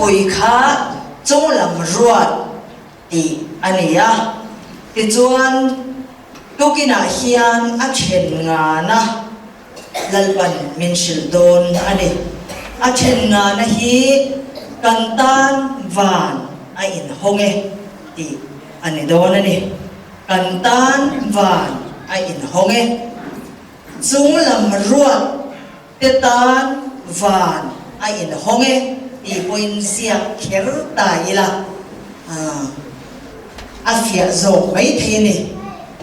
Thupui kha chunglam ruat tih a ni a, tichuan tukinah hian a then ngana Lalpan min hrilh dawn a ni. A then ngana hi kan tan van a inhawng e tih a ni dawn a ni. Kan tan van a inhawng e. Chunglam ruat te tan van a inhawng e tih pawhin ziak kher ta ila a fiah zawk maithei a ni.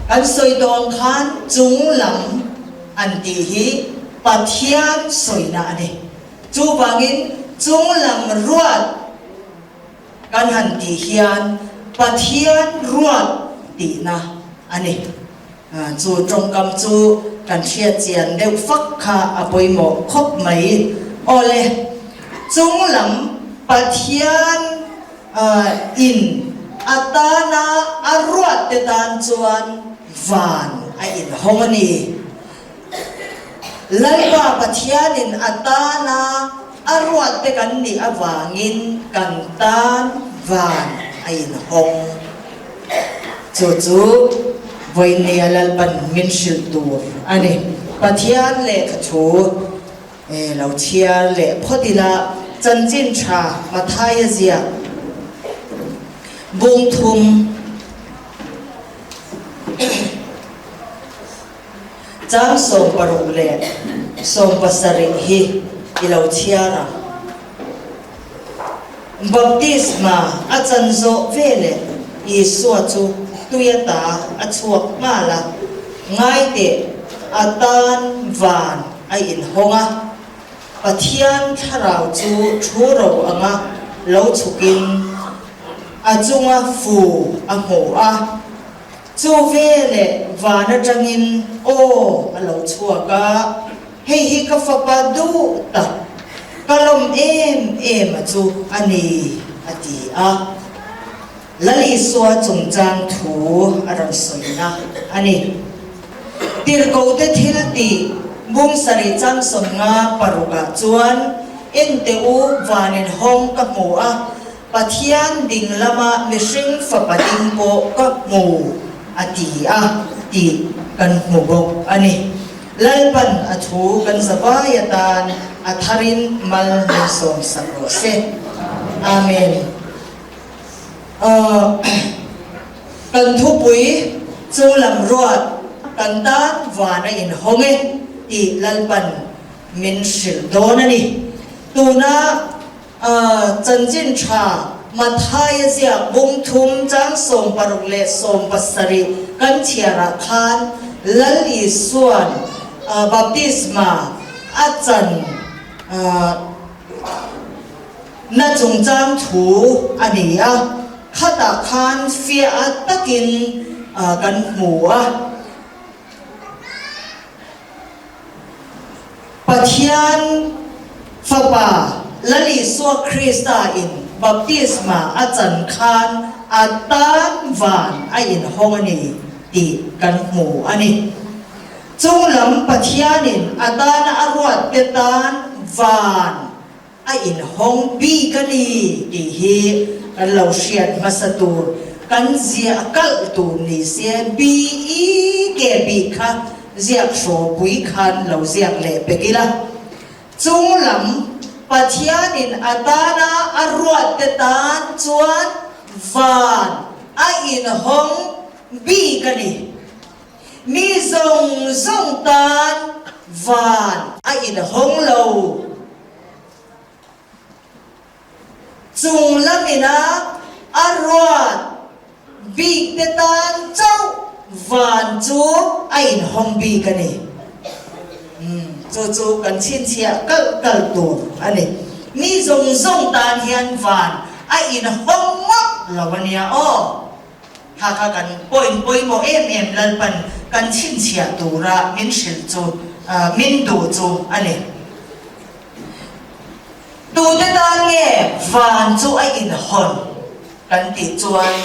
Kan sawi dawn khan chunglam an tih hi Pathian sawina a ni. Chuvangin chunglam ruat kan han tih hian Pathian ruat tihna a ni. Chu tawngkam chu kan hriat chian deuh fak kha a pawimawh khawp mai. Awle, chunglam Pathian in a tana a ruat te tan chuan van a inhawng a ni. Lalpa Pathianin a tana a ruat te kan nih avangin kan tan van a inhawng. Chu chu vawinia Lalpan min hrilh tur a ni. Pathian lehkha thu lo chhiar leh phawt ila chanchin tha Mathaia ziak bungthum Chang 16 leh 17 hi i lo chhiar ang. Baptisma a chan zawh veleh Isua chu tui ata a chhuak nghal a, ngaiteh a tan van a inhawng a, Pathian thlarau chu thu ro anga lo chhukin a chunga fu a hmu a. Chu veleh van atangin aw a lo chhuak a, Hei hi ka fapa duh tak, ka lawm em em a chu a ni, a ti a. Lal Isua chungchang thu a rawn sawina a ni. Tirhkohte thil tih bung sarih chang 56 ah chuan, Enteh u, vanin hawng ka hmu a, Pathian ding lama mihring fapa ding pawh ka hmu a ti a tih kan hmu bawk a ni. Lalpan a thu kan zavai atan a tharin mal min sawmsak rawh se. Amen. Kan thupui chunglam ruat kan tan van a inhawng e tih Lalpan min hrilh dawn a ni. Tuna Chanchin tha Mathaia ziak bung thum chang 16 leh 17 kan chhiarah khan Lal Isua'n baptisma a chan na chungchang thu a ni a, khatah khan fiah takin kan hmu a. Pathian Fapa Lal Isua Krista in baptisma a chan khan a tan van a inhawng a ni tih kan hmu a ni. Chunglam Pathianin a tana a ruat te tan van A inhawng bik a ni tih hi kan lo hriat hmasa tur, kan ziah kalh tur ni se BE ke bik kha ziak hrawpui khan lo ziak leh pek ila. Chunglam Pathianin a tana a ruat te tan chuan van a inhawng bik a ni. Mi zawng zawng tan van a inhawng lo. Chung lamina a ruat bik te tan chauh van chu a inhawng bik a ni. Chu chu kan chhinchhiah kalh kalh tur a ni. Mi zawng zawng tan hian van a inhawng ngawt lo a nia aw. Kha kha kan point pawimawh em em Lalpan kan chhinchhiah tura min hrilh chu, min duh chu a ni. Tute tan nge van chu a inhawn kan tih chuan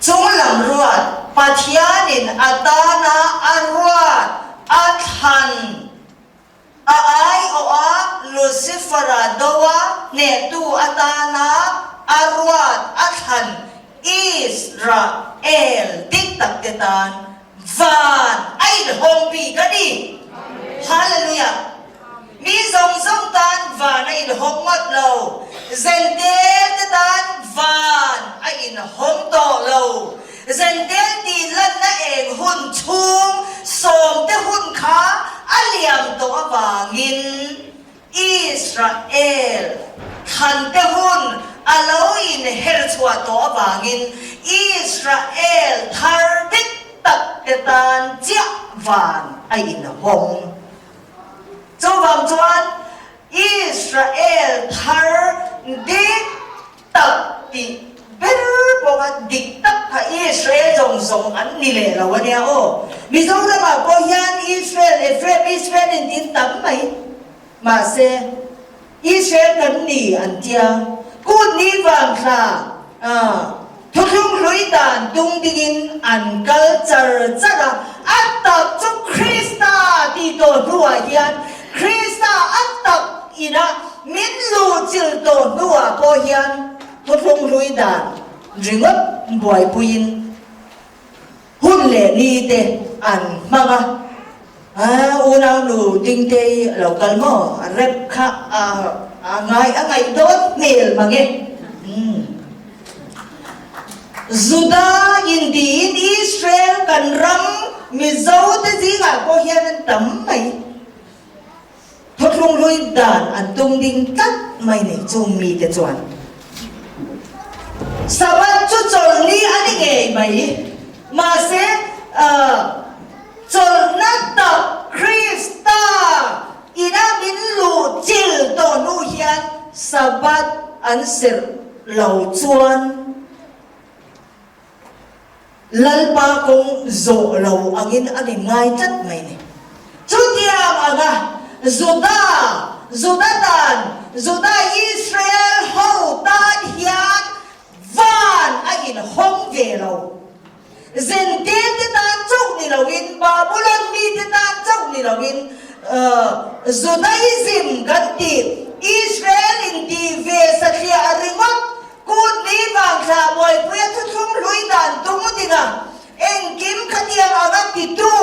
chunglam ruat Pathianin a tana a ruat a thlan. A aiawha Lucifer-a doa hnehtu atana a ruat a thlan Israel dik takte tan van a inhawng bik a ni. Hallelujah! Mi zawng zawng tan van a inhawng ngawt lo, Zentel te tan van a inhawng tawh lo. Zentel tih lanna eng hun chhung sawmte hun kha a liam tawh avangin Israel thlante hun a lo inher chhuah tawh avangin Israel thar dik tak te tan chiah van a inhawng. Chuvang chuan Israel thar dik tak tih ber pawha dik tak kha Israel zawng zawng an ni leh lo a nia aw. Mizoramah pawh hian Israel, Ephraim, Israel in tin tam mai. Mahse, Israel kan ni an tia. Kut ni vang thla thuthlung hlui dan tung dingin an kal char char a. A tak chu Krista tih tawh hnuah hian Krista a tak ina min luhchilh tawh hnuah pawh hian thuthlung hlui dan ringawt buaipuiin hun leh ni te an hmang a. Aa unau nu Dingtei a lo kal maw? A rep kha a ngai a ngaih dawn hmel mang e. Umm. Juda intiin Israel kan ram Mizo te zingah pawh hian an tam mai. Thawthlung hlui dan an tum ding tlat mai ni chung mite chuan. Sabbath chu chawlhni a ni ngei mai. Mahse, chawlhna tak Krista ina min luh chil tawh hnu hian Sabbath an serh lo chuan Lalpa kawng zawh lo angin a ni ngai tlat mai ni. Chutiang anga Juda, Juda tan, Juda Israel ho tan hian van a inhawng ve lo. Zente te tan chauh ni loin, Babulon mite tan chauh ni loin, Judaism kan tih, Israel intih ve satliah ringawt Kut ni vang thla buaipuia thuthlung hlui dan tum ding a, engkim khatiang anga titu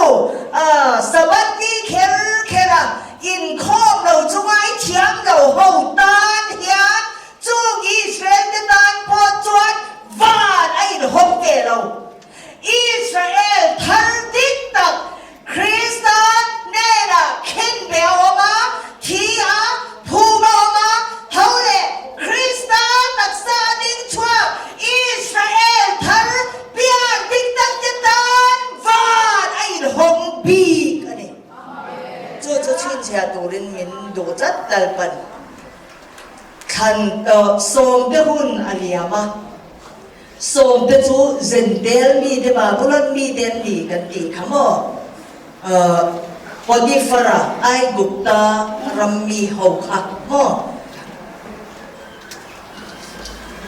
Sabbath ni kher kher a inkhawm lo chu ngaithiam lo ho tan hian chung Israel te tan pawh chuan van a inhawng ve lo. Israel thar dik tak Krista hnenah khenbe a awm a, thi a, phum a awm a, tho leh Krista taksa a ding chhuak Israel thar pian dik tak te tan van a inhawng bik a ni. Chu chu chhinchhiah turin min duh tlat Lalpan thlan sawmte hun a liam a. Sawmte chu Zentel mite Babulon mite an ni kan tih kha maw? Potifara Aigupta ram mi ho kha maw?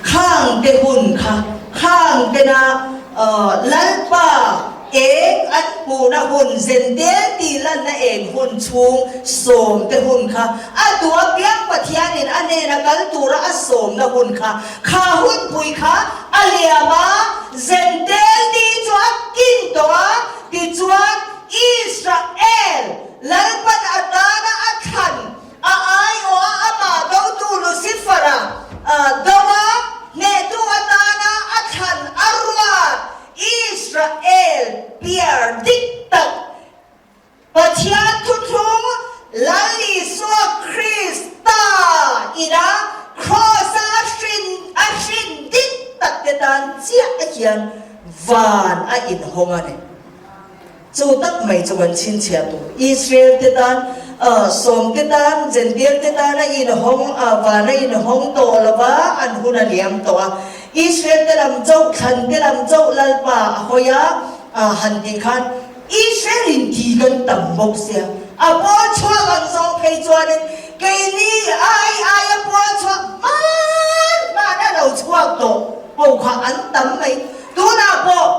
Khangte hun kha khangtena Lalpa eng an hmuhna hun Zentel tih lanna eng hun chhung sawmte hun kha a duh apiang Pathianin a hnena kal tura a sawmna hun kha Kha hunpui kha a liam a, Zentel ni chu a kin tawh a, tichuan Israel Lalpan atana a thlan a aiawha amah dotu Lucifer-a do a, hnehtu atana a thlan a ruat Israel piar dik tak Pathian thuthlung Lal Isua Krista ina Kraws-a a hrin a hrin dik tak te tan chiah hian van a inhawng a ni. Chu tak mai chu kan chhinchhiah tur. Israel te tan, sawm te tan, Jentail te tan a inhawng a, van a inhawng tawh lo va, an hun a liam tawh a. Israel te lam chauh, thlan te lam chauh Lalpa a hawi a, han tih khan, Israel in ti kan tam bawk sia, a pawl chhuak ang zawng phei chuanin keini ai aia pawl chhuak hman hman a lo chhuak tawh ho kha an tam mai. Tunah pawh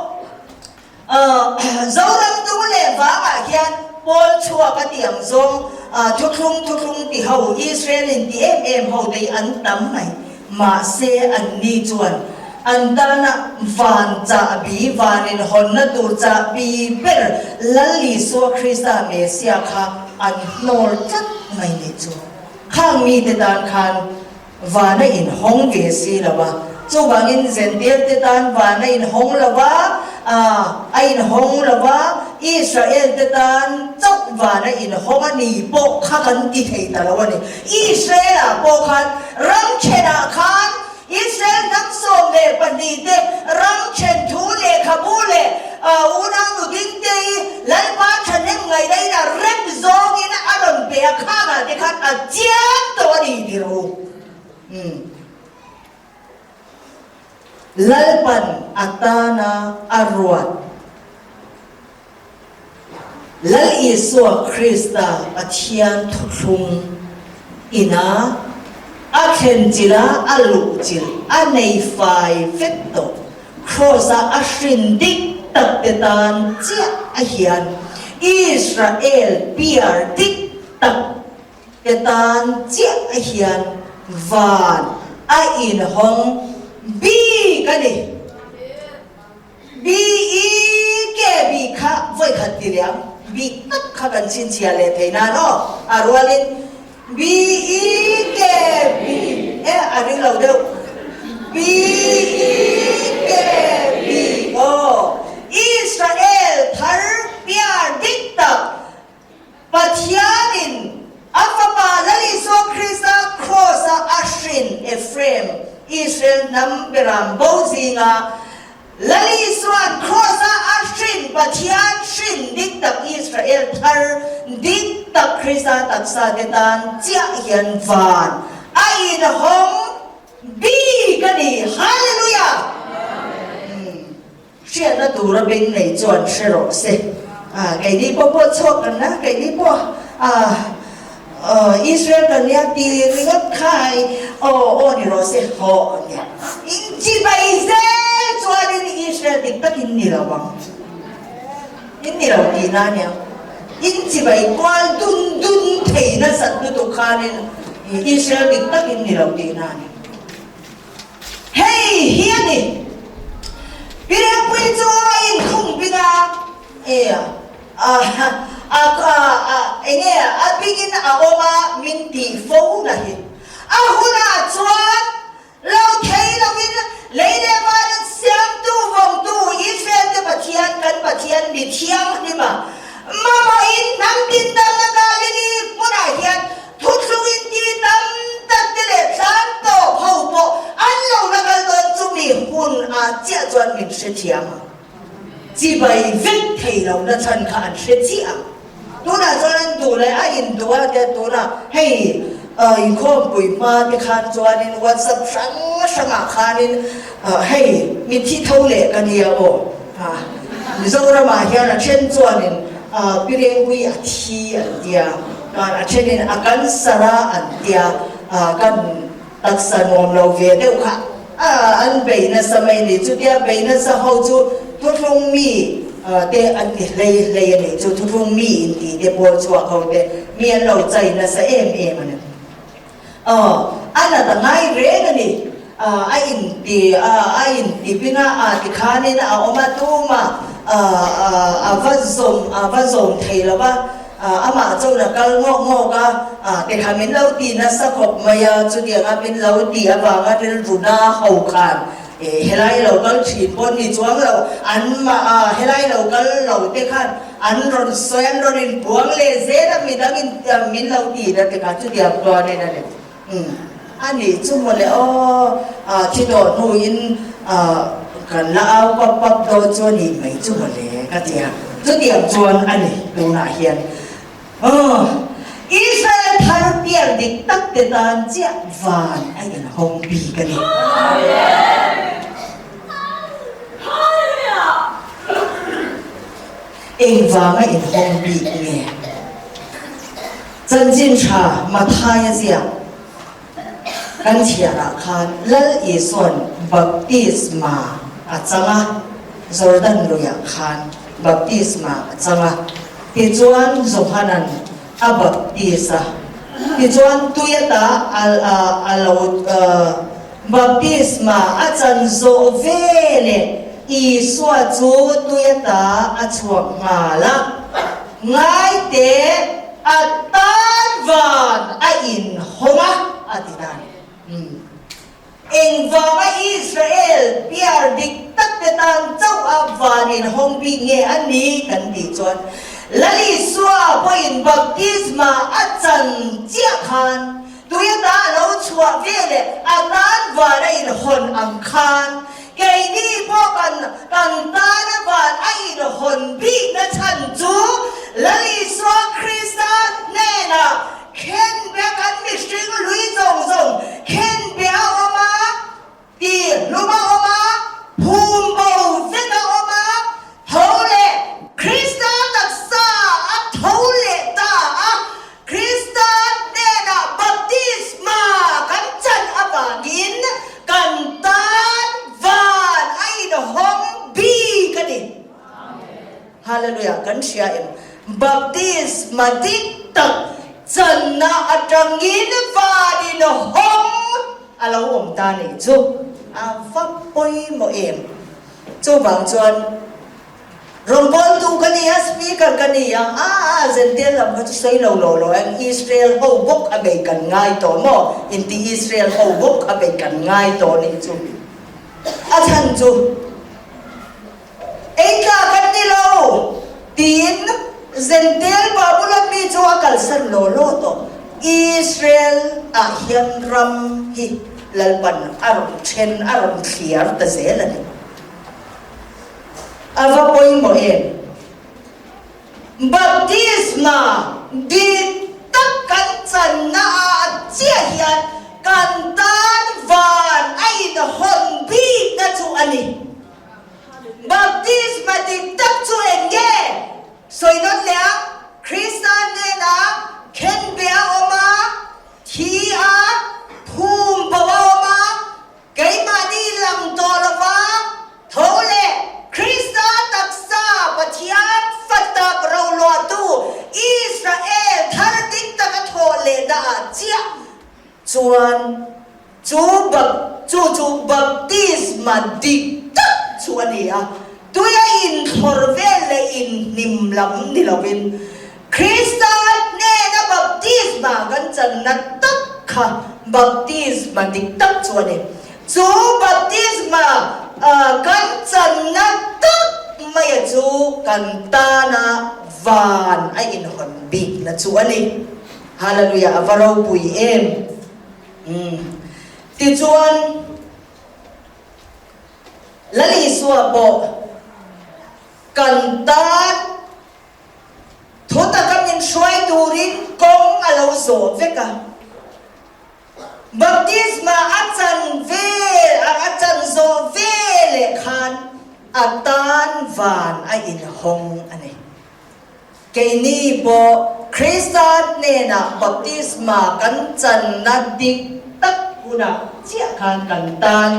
Zoram dung leh vangah hian pawl chhuak a tih ang zawng. Thuthlung thuthlung ti ho, Israel in ti em em ho te hi an tam mai. Mahse anni chuan an tana van chahbi, van inhawnna tur chahbi ber Lal Isua Krista Messiah kha an hnawl tlat mai nih chu. Khang mite tan khan van a inhawng ve si lo a, chuvangin Zentilte tan van a inhawng lo va, a inhawng lo va, Israelte tan chauh van a inhawng a ni pawh kha kan ti thei ta lo a ni. Israel-ah pawh khan ram thenah khan Israel hnam 12 te ram then thu lehkhabu leh unau nudingte hi Lalpa thahnem ngaihna a rem zawngin a rawn pe a, khangah te khan a chiang tawh a ni tih rawh u. Umm. Lalpan a tana a ruat. Lal Isua Krista Pathian thuthlung ina a thlen chilh a, a luh chilh, a nei fai vek tawh. Kraws-a a hrin dik tak te tan chiah a hian Israel piar dik tak te tan chiah a hian van a inhawng bik a ni. BEK bik kha vawi khat ti leh ang, bik tak kha kan chhinchhiah leh thei nan aw, a rualin BEK bik e a ring lo deuh, BEK bik aw, Israel thar piar dik tak Pathianin a Fapa Lal Isua Krista Kraws-a a hrin Ephraim, Israel hnam beram bo zinga Lal Isua'n Kraws-a a hrin Pathian hrin dik tak Israel thar dik tak Krista taksa te tan chiah hian van a inhawng bik a ni. Hallelujah! Hriatna tura beng nei chuan hre rawh se. Keini pawh pawh chhuak kan la, keini pawh Israel kan nia ti ringawt kha aw aw ni rawh se haw nia. Inchibai zel chuanin Israel dik takin ni lo ang. In ni lo tihna ania. Inchibai kual dun dun thei nasat lutuk khanin Israel dik takin ni lo tihna ania. Hei hi a ni. Pi Rengpui chu a inkhung bik a, e a a a enge a bingin a awm a min tih fo na hi. A hunah chuan lo thei lovin lei leh vanin siamtu vawngtu Israel te Pathian kan Pathian mi thianghlim a mamawhin hnam tin damna Galili hmunah hian Thuthlungin ti tam tak te leh tlan tawp ho pawh an lo la kal dawn chumi hun ah chiah chuan min hrethiam ang. Chibai vek thei lo na chhan kha an hre chiah ang. Tunah chuan an duh leh a induh a tia tunah hei inkhawmpui hma te khan chuanin WhatsApp hrang hrangah khanin hei mitthi tho leh ka nia aw. Mizoramah hian a then chuanin Pirengpui a thi an tia, kan a thenin a cancer a an tia, kan taksa nuam lo ve deuh kha an bei nasa mai a ni. Chutia bei nasa ho chu thuthlung mi te an ti hlei hlei a ni. Chu thuthlung mi inti te pawl chhuak ho te mi an lo chai nasa em em a ni. Aw, a nat a ngai reng a ni. A inti a, a inti bing a, a tikhanin a awm a, tumah a va zawm, a va zawm thei lo va, amah chuan a kal ngawk ngawk a, tikha min lo ti nasa khawp mai a, chutianga min lo ti avanga rilru na ho khan Helai lo kal thin pawh ni chuang lo, an mah a helai lo kal lo te khan an rawn sawi, an rawn inpuang leh zel a, midang in min lo ti na te kha chutiang chuanin a ni. Umm a nih chu mawle aw, thi tawh hnuin kan la au pap pap dawn chu a nih mai chu mawle ka ti a, chutiang chuan a ni tunah hian. Aw, Israel thar piar dik tak te tan chiah van a inhawng bik a ni. Engvanga inhawng bik nge? Chanchin tha Mathaia ziak kan chhiarah khan Lal Isua'n baptisma a chang a, Jordan luiah khan baptisma a chang a, tichuan Johana'n. a baptis a. Tichuan tui ata a lo baptisma a chan zawh veleh Isua chu tui ata a chhuak nghal a. Ngaite a tan van a inhawng a, a ti dan. Engvanga Israel piar dik tak te tan chauh a van in hawng bik nge a ni kan tih chuan Lal Isua pawhin baptisma a chan chiah khan tui ata a lo chhuah ve leh a tan van a inhawn ang khan keini pawh kan kan tana van a inhawn bikna chhan chu Lal Isua Krista hnenah Khenbeh kan mihring lui zawng zawng khenbeh a awm a, tihlum a awm a, phum bo vek a awm a, tho leh Krista taksa a tho leh ta a, Krista hnenah baptisma kan chan avangin kan tan van a inhawng bik a ni. Hallelujah kan hria em? Baptisma dik tak channa atangin vanin hawng a lo awm ta nih chu a va pawimawh em? Chuvang chuan rawngbawltu ka ni a, speaker ka ni a, a a Zential lam kha chu sawi lo lo lo ang, Israel ho bawk a bei kan ngai tawh maw? Inti Israel ho bawk a bei kan ngai tawh nih chu a chhan chu. Ei tla kan ni lo, tiin Zentel Babulon mi chu a kalsan law law tawh. Israel ah hian ram hi Lalpan a rawn then, a rawn thliar ta zel a ni. A va pawimawh em? Baptisma dik tak kan channa ah chiah hian kan tan van a inhawn bikna chu a ni. Baptisma dik tak chu eng nge? Sawi nawn leh a, Krista hnena khenbeh a awm a, thi a, phum bo a awm a, keimahni lang tawh lova tho leh Krista taksa Pathian fa tak roluahtu Israel thar dik taka thawh lehna ah chiah Chuan chu chu chu baptisma dik tak chu a ni a, tuia inthlawr vel leh inhnim lam ni lovin Krista hnena baptisma kan channa tak kha baptisma dik tak chu a ni. Chu baptisma kan channa tak maia chu kan tana van a inhawn bikna chu a ni. Hallelujah a va ropui em umm tichuan Lal Isua pawh kan tan thu taka min hruai turin kawng a lo zawh vek a, baptisma a chan vel a a chan zawh veleh khan a tan van a inhawng a ni. Keini pawh Krista hnenah baptisma kan channa dik tak hunah chiah khan kan tan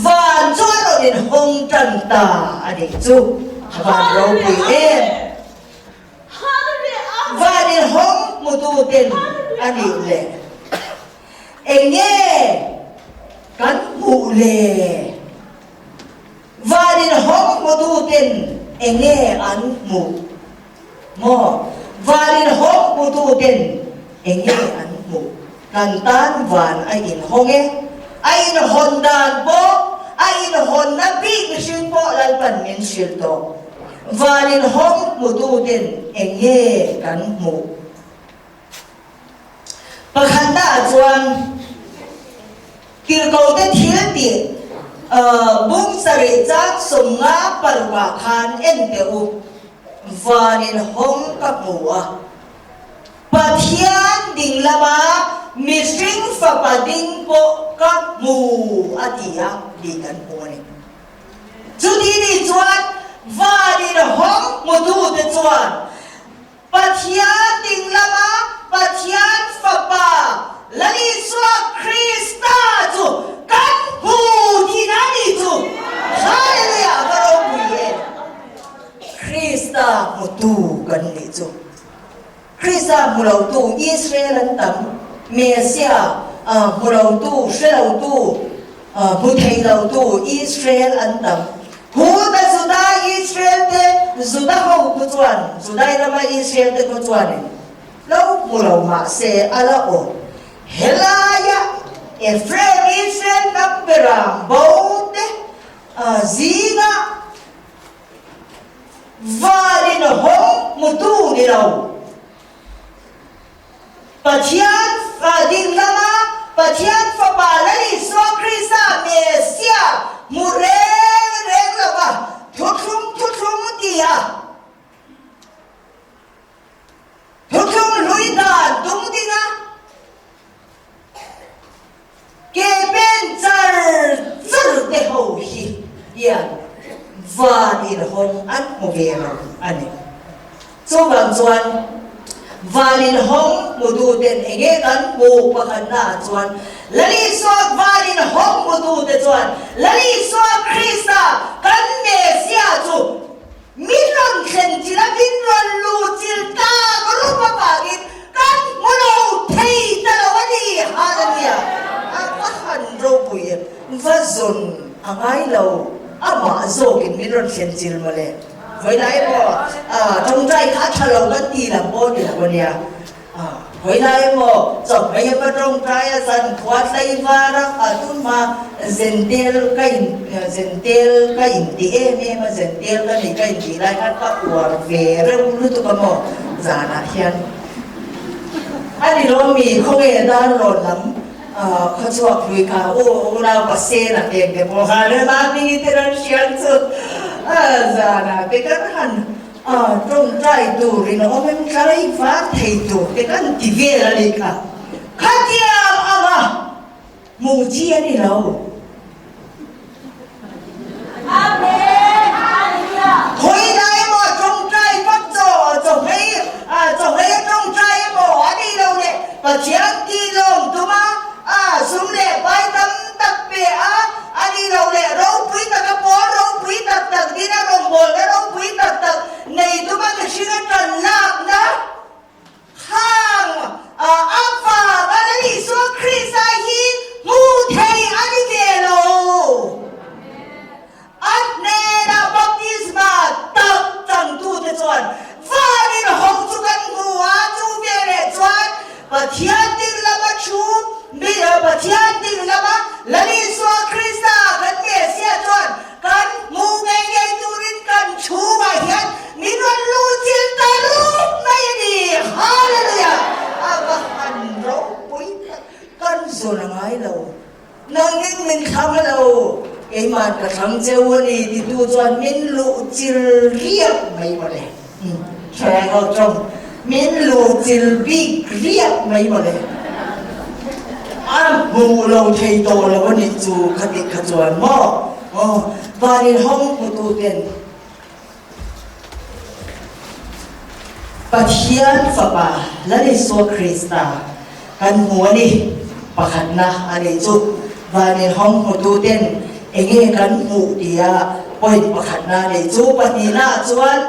van chu a rawn inhawng tan ta a nih chu. A van ropui em! Van inhawng hmutu ten a nih leh eng nge kan hmuh le? Van inhawng hmutu ten eng nge an hmuh? Maw? Van inhawng hmutu ten eng nge an hmuh? Kan tan van a inhawng e. A inhawn dan pawh, a inhawnna bik mihring pawh Lalpan min hrilh tawh. Van inhawng hmutu ten eng nge kan hmuh? Pakhatna ah chuan Tirhkohte thil tih bung sarih chang 56 ah khan en teh u, van in hawng ka hmu a, Pathian ding lama mihring fapa ding pawh ka hmu a ti a tih kan hmu a ni. Chuti nih chuan van in hawng hmutute chuan Pathian ding lama Pathian Fapa Lal Isua Krista chu kan hmu tihna a nih chu. Hallelujah! A va ropui em! Krista hmutu kan nih chu. Krista hmu lotu Israel an tam, Messia hmu lotu, hre lotu, hmu thei lotu Israel an tam. Huta Juda Israel te, Juda ho khu chuan, Judai rama Israel te khu chuanin lo hmu lo mah se a la awm. Helaia Ephraim Israel hnam berang bo te zingah Van in hawng hmutu ni lo. Pathian fa ding lama Pathian Fapa Lal Isua Krista Messia hmu reng reng lova thuthlung thuthlung tia thuthlung hlui dan tung dinga Ke pen char char te ho hi hian van inhawng an hmu ve lo a ni. Chuvang chuan van inhawng hmutu ten enge kan hmuh pakhatna ah chuan Lal Isua van inhawng hmutu te chuan Lal Isua Krista kan Messiah chu Min rawn thlen chil a, min rawn luh chil tak rup avangin kan hmu lo thei ta lo a ni. Hallelujah! A va han ropui em! Va zawn a ngai lo, amah zawkin min rawn thlen chil mawle. Vawilah emaw tawngtai kha a tha lo kan ti lam pawh ni lo a nia. Hawi lai emaw chawhmei a va tawngtai a zan khua tlei var a, a tun hma zentel ka in zentel ka in ti em em a, zentel ka nei ka in tih lai khan ka uar ve reuh lutuk a maw zanah hian a ni lo mi khawnge dar rawn lam khawchhuak hlui kha u unau pasena teng te pawh khan mahni te rawn hriat chu zanah te kan han A tawngtai turin a awm em tlai var thei tur te kan ti vel a nih kha. Khatiang anga hmuh chi a ni lo. Khawi lai emaw a tawngtai vak chaw chawhmei chawhmei a tawngtai emaw a nih lo leh Pathian tih lawm tum a a sum leh pai tam tak pe a, a nih loh leh ropui taka pawl ropui tak tak dina rawngbawlna ropui tak tak nei tuma mihring a tan lakna khang avanga Lal Isua Krista hi hmuh theih a ni ve lo. A hnenah baptisma tak changtute chuan vanin hawng chu kan hmu a, chu veleh chuan Pathian ding lama thu mi Pathian ding lama Lal Isua Krista kan Messiah chuan kan hmuh ngei ngei turin kan chhungah hian min rawn luh chil ta rup mai a ni. Hallelujah! A va han ropui tak, kan zawn a ngai lo. Nangin min thlang lo, keima'n ka thlang cheu a ni titu chuan min luh chil riak mai mawle. Hre ho tawng, min luh chil bik riak mai mawle. A hmuh lo thei tawh lo a nih chu kha ti kha chuan maw? Aw, van in hawng hmutu ten Pathian Fapa Lal Isua Krista kan hmu a ni. Pakhatna a nih chu van inhawng hmutu ten enge kan hmuh tia point pakhatna a nih chu. Pahnihna ah chuan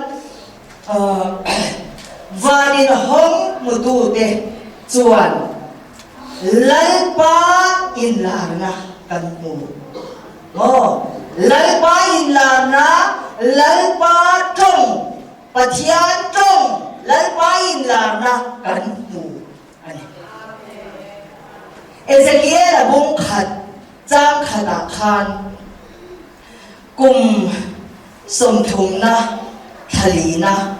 van inhawng hmutu te chuan Lalpa inlarna kan hmu. Maw? Lalpa inlarna, Lalpa tawng, Pathian tawng, Lalpa inlarna kan hmu a ni. Ezekiel-a bung khat chang khatah khan kum sawmthumna thlalina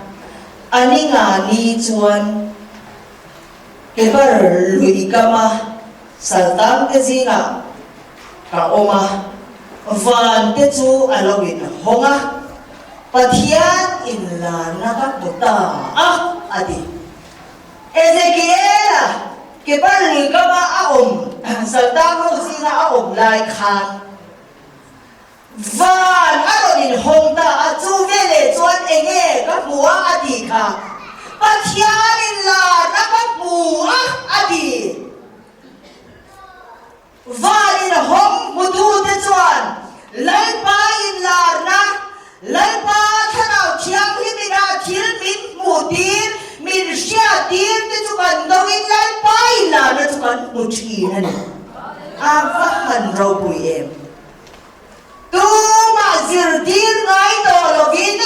a ni nga ni chuan Kebar lui kama saltangte zingah ka awm a, van te chu a lo in hawng a, Pathian inlarna ka hmu ta a, a ti. Ezekiela Kebar lui kama a awm saltang ho zinga a awm lai khan Van a rawn inhawng ta a, chu veleh chuan enge ka hmu a a tih kha. Pathianin larna ka hmu a a ti. Van inhawng hmutute chuan Lalpa inlarna, Lalpa Thlarau Thianghlimin a thil min hmuhtir, min hriattir. hmu thin a ni. A va han ropui em! Tumah zirtir ngai tawh lovin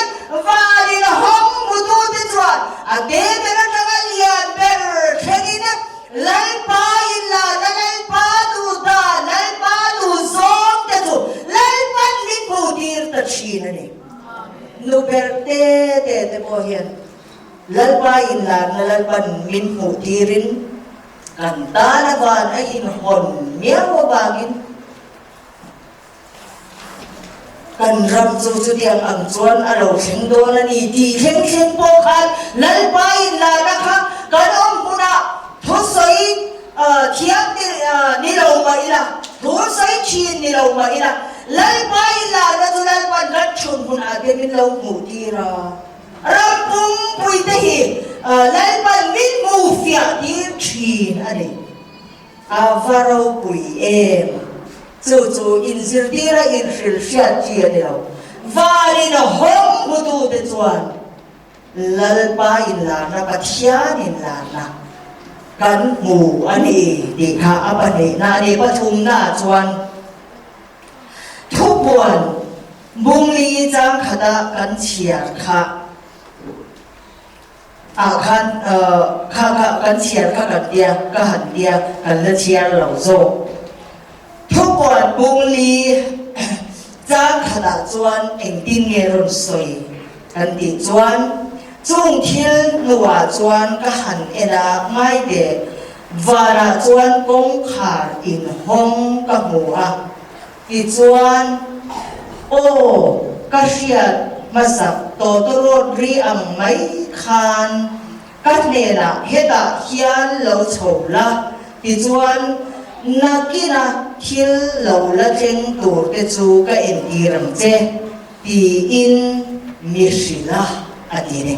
vanin hawng hmutute chuan a te ber atanga lian ber thlengin Lalpa inlana Lalpa duhta Lalpa duh zawngte chu Lalpan min hmuhtir ta thin a ni. Nu ber te te te pawh hian Lalpa inlarna Lalpan min hmuhtirin kan tana van a inhawn miau avangin Kan ram chu chutiang ang chuan a lo thleng dawn a ni tih thleng thleng pawh khan Lalpa inlahna kha kan awm hmunah thusawi thiam ni lo mah ila, thusawi thin ni lo mah ila, Lalpa inlahna chu Lalpan kan chhun hmunah te min lo hmuh tir a. Ram pumpui te hi Lalpan min hmuh fiah tir thin a ni. A va ropui em! Chu chu inzirtira inhrilh hriat chi a ni lo. Vanin a hawng hmutute chuan Lalpa inlarna, Pathian inlarna kan hmu a ni tih kha a pahnihna a ni. Pathumnaah chuan thupuan bungli changkhata kan chhiar kha Ah khan kha kha kan chhiar kha kan tia ka han tia kan la chhiar lo zawk. Thupuan bungli chang khatah chuan engtin nge rawn sawi kan tih chuan chung thil hnuah chuan ka han en a ngai teh vanah chuan kawngkhar inhawng ka hmu a. Tichuan, aw, ka hriat hmasak tawtawrawt ri ang mai khan ka hnenah hetah hian lo chho la, tichuan nakina thil lo la thleng tur te chu ka entir ang che, tiin mi hrilh a, a ti ni.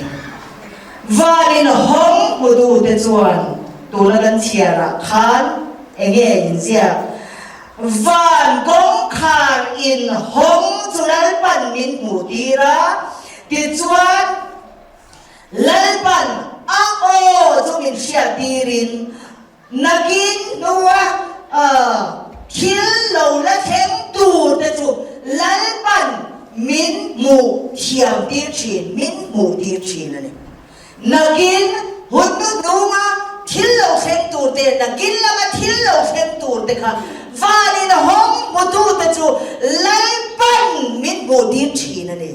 Vanin hawng hmutute chuan tuna kan chhiarah khan enge inziak? Van kawngkhar in hawng chu Lalpan min hmuh tir a, tichuan Lalpan a aw chu min hriat tirin nakin hnua thil lo la thleng tur te chu Lalpan min hmuh thiam tir thin, min hmuh tir thin a ni. Nakin hun hnuhnunga thil lo thleng tur te, nakin lama thil lo thleng tur te kha vanin hawng hmutute chu Lalpan min hmuhtir thin a ni.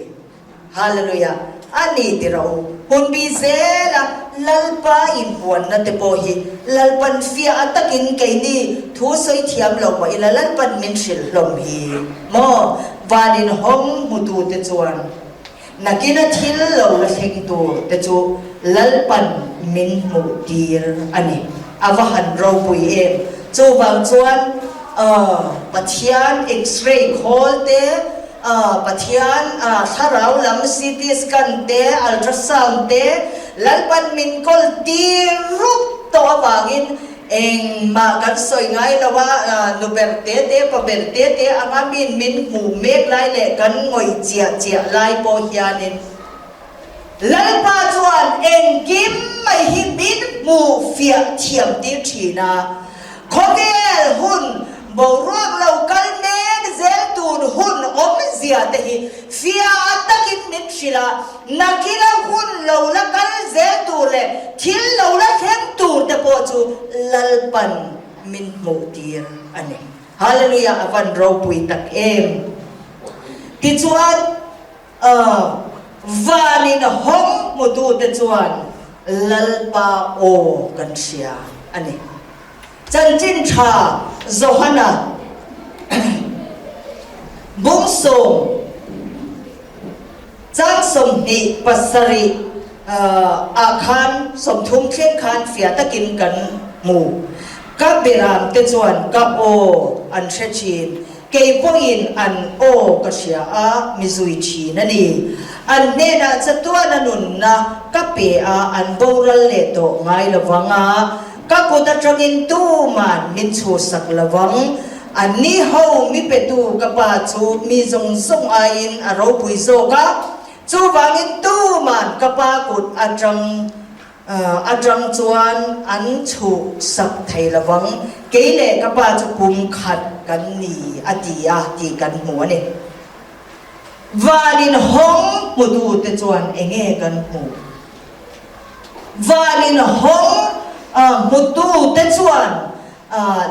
Hallelujah! A ni ti rawh u. Hun bi zela Lalpa inpuanna te pawh hi Lalpan fiah takin keini thu sawi thiam lo mah ila Lalpan min hrilh hlawm hi maw? Vanin hawng hmutute chuan Nakina thil lo la thleng tur te chu Lalpan min hmuh tir a ni. A va han ropui em! Chuvang chuan Pathian X-ray khawl te, Pathian thlarau lam CT scan te, ultrasound te Lalpan min kawl tir rup tawh avangin Engmah kan sawi ngai lo a, nu ber te te, pa ber te te anga min min hmuh mek lai leh kan ngawih chiah chiah lai pawh hianin Lalpa chuan engkim mai hi min hmuh fiah thiam tir thin a. Khawvel hun boruak lo kal mek zel tun hun awmzia te hi fiah takin min hrilh a, Nakina hun lo la kal zel tur leh thil lo la thleng tur te pawh chu Lalpan min hmuh tir a ni. Hallelujah a van ropui tak em! Tichuan vanin hawng hmutute chuan Lalpa aw kan hria a ni. Chanchin tha Johana bung sawm chang 27 ah khan 30 thleng khan fiah takin kan hmu. Ka beram te chuan ka aw an hre thin, kei pawhin an aw ka hria a, mi zui thin a ni. An hnenah chatuana nunna ka pe a, an boral leh tawh ngai lovang a, Ka kut atangin tuman min chhuhsak lo vang. Anni ho mi petu ka pa chu mi zawng zawng aiin a ropui zawk a, chuvangin tuman ka pa kut atang. Atang chuan an chhuk sak thei lovang, kei leh ka pa chu kum khat kan ni a ti a tih kan hmu a ni. Van in hawng hmutute chuan enge kan hmuh? Van in hawng hmutute chuan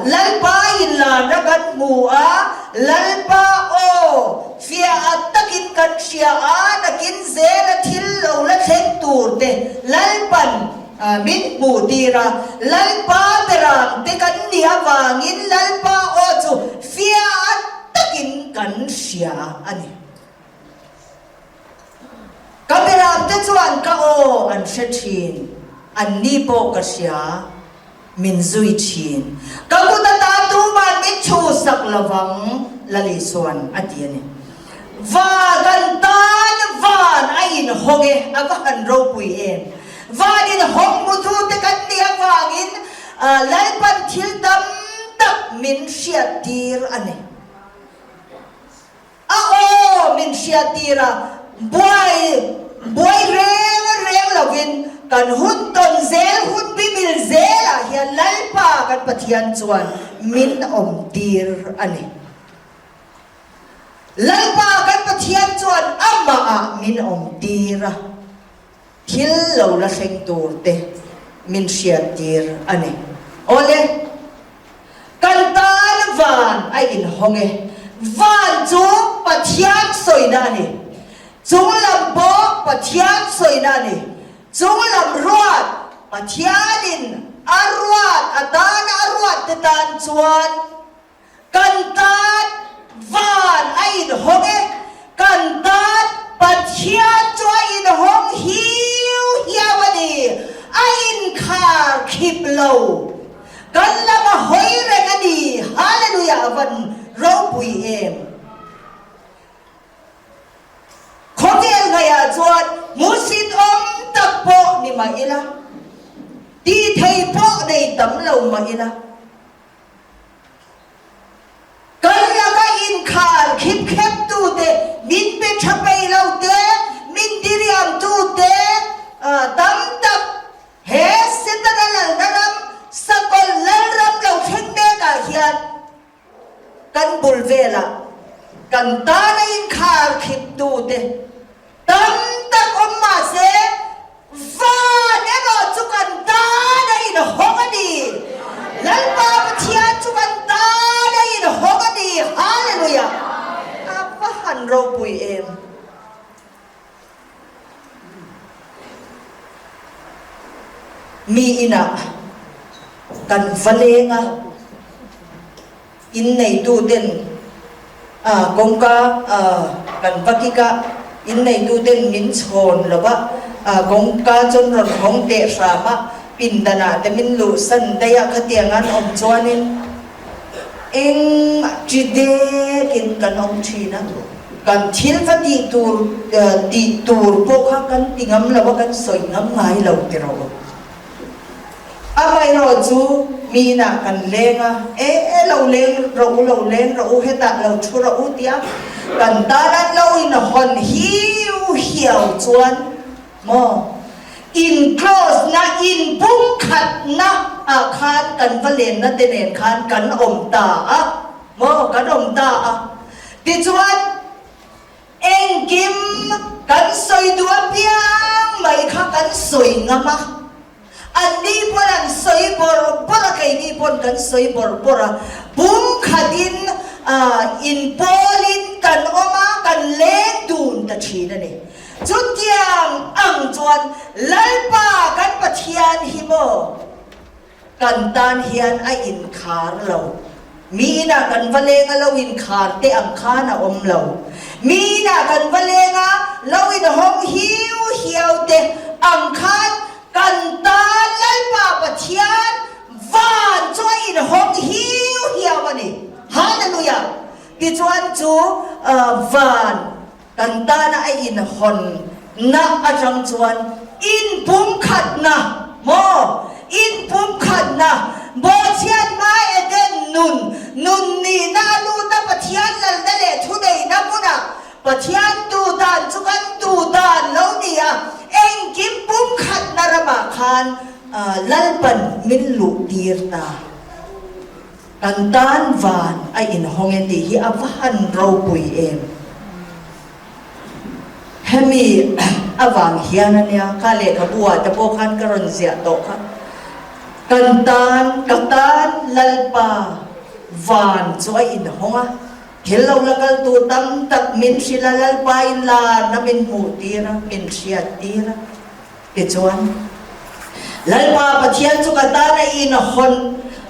Lalpa inlarna kan hmu a, Lalpa aw fiah takin kan hria a, nakin zela thil lo la thleng tur te Lalpan min hmuh tir a, Lalpa beram te kan nih avangin Lalpa aw chu fiah takin kan hria a ni. Ka beram te chuan ka aw an hre thin, anni pawh ka hria. Min zui thin. Ka kut ata tuman min chhuhsak lovang, Lalisuan a ti a ni. Va kan tan van a inhawng e, a va han ropui em. Van inhawng hmutute kan nih avangin Lalpan thil tam tak min hriattir a ni. A aw min hriattir a, buai buai reng reng lovin kan hun tawn zel hun bibil zelah hian Lalpa kan Pathian chuan min awmtir a ni. Lalpa kan Pathian chuan amahah min awmtir a, thil lo la thleng tur te min hriattir a ni. Awle, kan tan van a inhawng e. Van chu Pathian sawina a ni. Chung lam pawh Pathian sawina a ni. Chung lam ruat, Pathianin a ruat, a tana a ruat te tan chuan, Kan tan van a inhawng e, kan tan Pathian chu a inhawng hiu hiau a ni, a inkhar khip lo. Kan lam a hawi reng a ni, Hallelujah a van ropui em. Khawvel ngaihah chuan hmuhsit awm tak pawh ni mah ila, tih thei pawh nei tam lo mah ila, Kan laka inkhar khip kheptute, min pe tha peih lo te, min diriamtute tam tak he Setana lalna ram, Sakawlh lalram lo thleng mekah hian kan bul velah kan tana inkhar khiptute Tam tak awm mahse, van erawh chu kan tan a inhawng a ni. Lalpa Pathian chu kan tan a inhawng a ni. Hallelujah! A va han ropui em! Mi inah kan va leng a. Inneituten a kawngka kan va kik a, inneituten min chhawn lo va, kawngka chuan rawn hawng teh hram a, pindanah te min luhsan daih a, khatiang an awm chuanin engmah chi dekin kan awm thin a, kan thil va tih tur tih tur pawh kha kan ti ngam lo a, kan sawi ngam ngai lo ti rawh. Amaherawh chu mi inah kan leng a, E lo leng rawh u, lo leng rawh u, hetah lo thu rawh u tia kan tan an lo inhawn hiu hiau chuan maw in close na, in pumkhatna ah khan kan va lenna te nen khan kan awm ta a maw, kan awm ta a. Tichuan. Engkim kan sawi duh apiang mai kha kan sawi ngam a, anni pawn an sawi bawrh bawrh a, keini pawn kan sawi bawrh bawrh a, pumkhatin inpawlin kan awm a, kan leng dun ta thin a ni. Chutiang ang chuan Lalpa kan Pathian hi maw? Kan tan hian a inkhar lo. Mi inah kan va leng a lo inkhar te ang khan a awm lo. Mi inah kan va leng a lo inhawng hiu hiau te ang khan kan tan Lalpa Pathian van chu a inhawng hiu hiau a ni. Hallelujah! Tichuan chu van Kan tana a inhawn na atang chuan inpumkhatna maw? Inpumkhatna, Bawhchhiat hma Eden nun, nun nihna a lut a Pathian lalna leh thuneihna hmunah Pathian duh dan chu kan duh dan lo ni a, engkim pumkhatna ramah khan. khan Lalpan min luh tir ta. Kan tan van a inhawng e tih hi a va han ropui em. Hemi avang hian a nia, kha lehkhabu ah te pawh khan ka rawn ziah tawh kha. Kan tan, ka tan Lalpa van chu a inhawng a, thil lo la kal tur tam tak min hrilh a, Lalpa in larna min hmuh tir a, min hriat tir a. Tichuan, Lalpa Pathian chu ka tan a inhawn,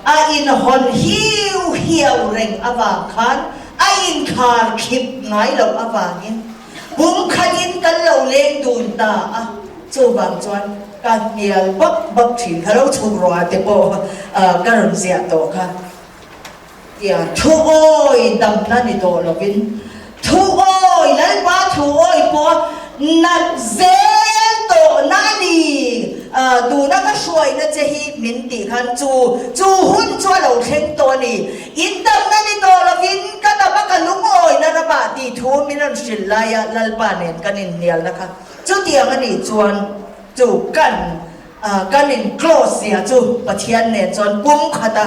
a inhawn hiu hiau reng avang khan a inkhar khip ngai loh avangin pum khatin kan lo leng dun ta a, chuvang chuan ka hnial bap bap thin kha lo chhuk ruah te pawh ka rawn ziah tawh kha. Tia thu awi damna ni tawh lovin thu awi Lalpa thu awi pawh nat zel tawhna a ni. Tuna ka hruaina che hi min tih khan chu chu hun chu a lo thleng tawh a ni. In damna ni tawh lovin ka dam a ka lungawina ramah tih thu min rawn hrilh laia Lalpa nen kan inhnialna kha chutiang a nih chuan chu kan Kan in close zia chu Pathian nen chuan pum khata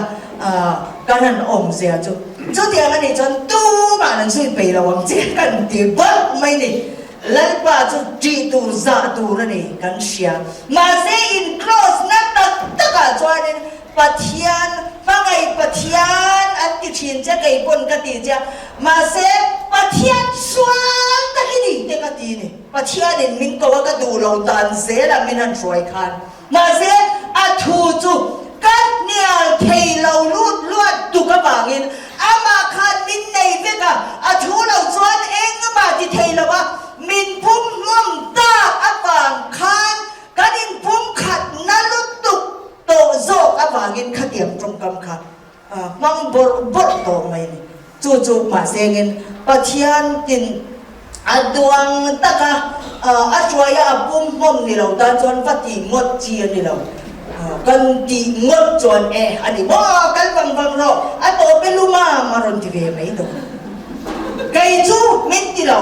kan han awm zia chu chutiang a nih chuan tumah an zui peih lo ang che kan ti bawlh mai ni. Lalpa chu ṭih tur zah tur a ni kan hria. Mahse in close na tak takah chuanin Pathian hmangaih Pathian an ti ṭhin che kei pawn ka ti che a, mahse Pathian sual takin i te ka ti ni. Pathianin min ko a ka duh lo dan zela min han hruai khan mahse a thu chu ka hnial thei lo lut luat tuk avangin amah khan min nei vek a, a thu lo chuan engmah ti thei lo a, min pum hmawm tak avang khan kan inpum khat na lutuk tawh zawk avangin khatiang tawngkam kha hmang bawrh bawrh tawh mai ni. Chu chu mahsengin Pathian tin a duang taka a hruaia a pum hmawm ni lo tan chuan va tih ngawt chi a ni lo. Kan tih ngawt chuan e a ni maw kal vang vang rawh a tawp e lumam a rawn ti ve mai dawn. Kei chu min ti lo.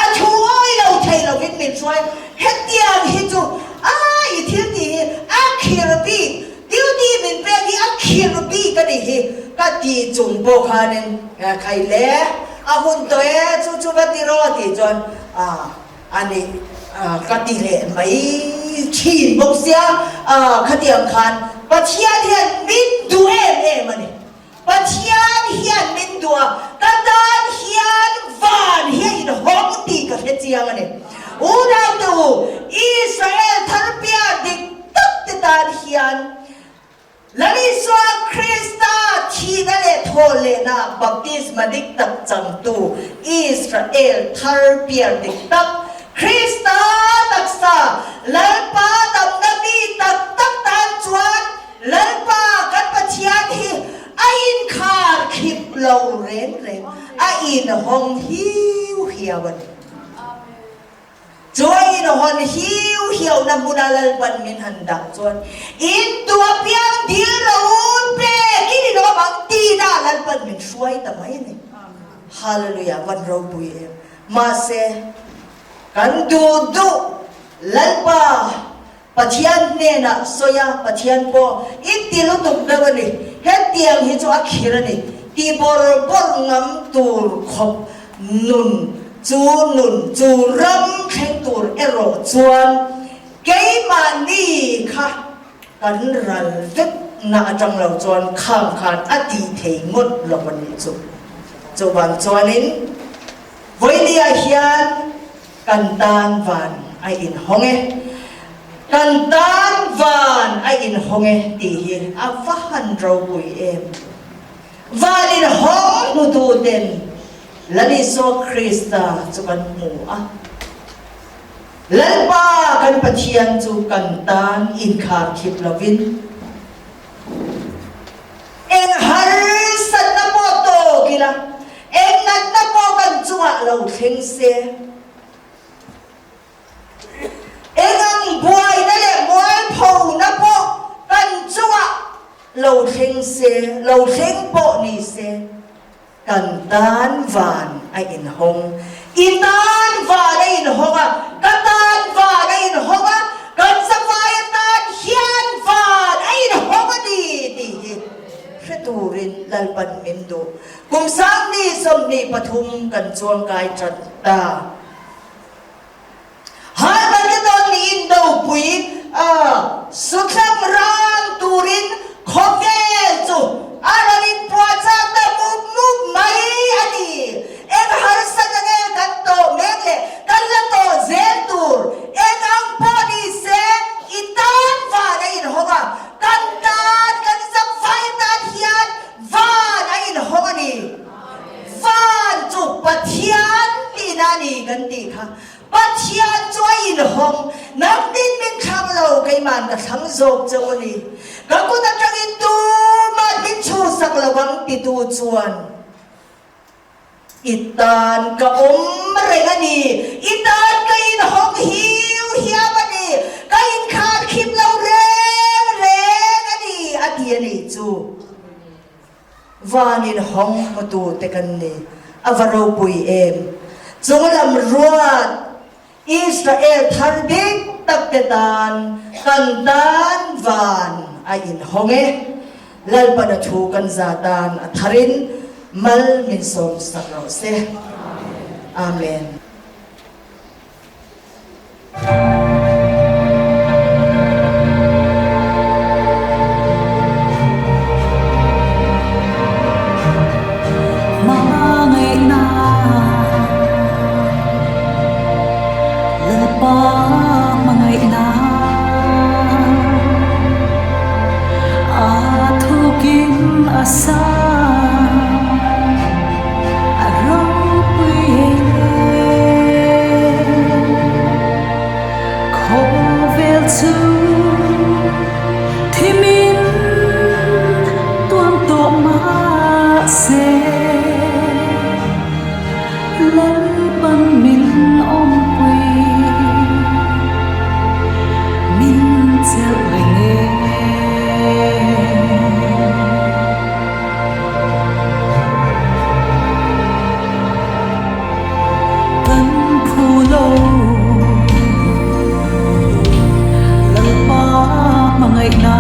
A thu awi lo thei lovin min hruai. Hetiang hi chu a i thil tih hi a khir bik, duty min pek hi a khir bik a nih hi ka tih chung pawh khanin khai le a hun tawh e chu chu va ti rawh tih chuan a nih ka ti leh mai thin bawk sia khatiang khan Pathian hian min duh em em a ni. Pathian hian min duh a, ka tan hian van hi a inhawng tih ka hre chiang a ni. Unaute u, Israel thar pian dik tak te tan hian Lal Isua Krista thihna leh thawhlehna baptisma dik tak changtu Israel thar pian dik tak, Krista taksa, Lalpa damna mi tak tak tan chuan Lalpa kan Pathian hi a inkhar khip lo reng reng, a inhawng hiu hiau a ni. Chu a inhawn hiu hiauhna hmuna Lalpan min han dah chuan in duh apiang dil lo un pek in inawm ang tihna Lalpan min hruai ta mai a ni. Hallelujah, van ropui em. Mahse, kan duh duh Lalpa Pathian hnenah sawi a, Pathian pawh i ti lutuk deuh a ni, hetiang hi chu a khir a ni, ti bawrh bawrh ngam tur khawp nun chu nun chu ram thleng tur erawh chuan keimahni kha kan ral vek na atang lo chuan khang khan a tih thei ngawt lo a nih chu. Chuvang chuanin Vawinia hian Kan tan van a inhawng e. Kan tan van a inhawng e tih hi a va han ropui em. Van inhawng hmutu ten Lal Isua Krista chu kan hmu a. Lalpa kan Pathian chu kan tan inkhar khip lovin eng harsatna pawh tawk ila, eng natna pawh kan chungah lo thleng se, eng ang buaina leh mualphona pawh kan chungah lo thleng se, lo thleng pawh ni se, Kan tan van a inhawng. I tan van a inhawng a, ka tan van a inhawng a, kan safai atan hian. Lalpan min duh. Kum 2023 kan chuangkai ṭan ta. Harmagedon niin dopui a suthlak rang turin khawvel chu a rawn inpuahchah ta mup mup mai a ni. Eng harsatna nge kan tawh mek leh kan la tawh zel tur? Eng ang pawh ni se i tan van a inhawng a, kan tan, kan zam fai tan hian van a inhawng a ni. Van chu Pathian tihna a ni kan tih kha. Pathian chu a inhawng, nangtin min thlang lo, keima'n ka thlang zawk che u ni. Ka kut atangin tumah min chhuhsak lo ang titu chuan i tan ka awm reng a ni, i tan ka inhawng hiu hiam a ni, ka inkharkhip lo reng reng a ni a ti a nih chu. Van in hawng hmutu te kan ni. A va ropui em! Chunglam ruat Israel thar dik tak te tan kan tan van a in hawng e. Lalpan a thu kan za tan a tharin mal min sawm sak rawh se. Amen. Hmangaihna Lalpa hmangaihna A thukin a sa A ropui Khawvel chu thimin tuam tawh mahse Lalpan min awmpui min chelh reng e. Kan phu lo Lalpa hmangaihna.